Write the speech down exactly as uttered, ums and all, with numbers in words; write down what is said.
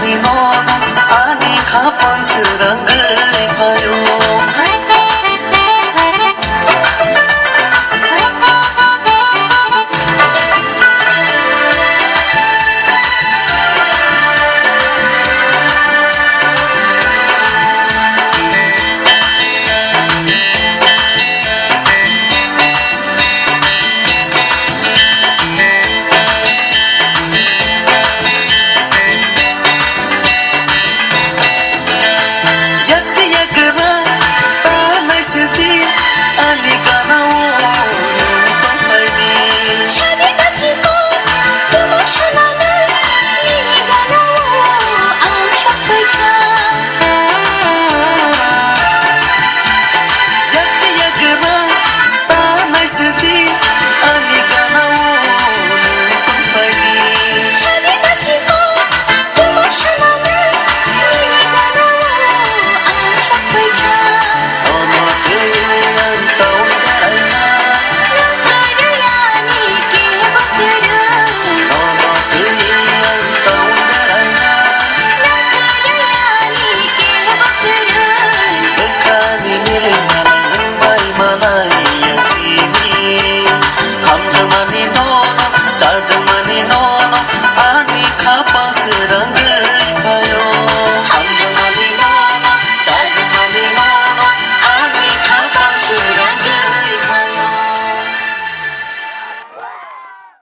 Ani khapang srangwi phaio. Yaksi yagra, ta naisidi, ani gana o nwng tongphaidi. Sadi ta chikon, tuma sanana, nini gana o ang sokpaikha. Yaksi yagra, ta naisidi, ani gana o nwng tongphaidi. Sadi ta chikon, tuma sanana, nini gana o ang sokpaikha. Omo twi ang tong karaina. Nang karaina ni kebo kwrwng. Omo twi ang tong karaina. Nang karaina ni kebo kwrwng. Bwkhani milik malai wngbai malai yang tini. Hamjakmani nono, chajakmani nono.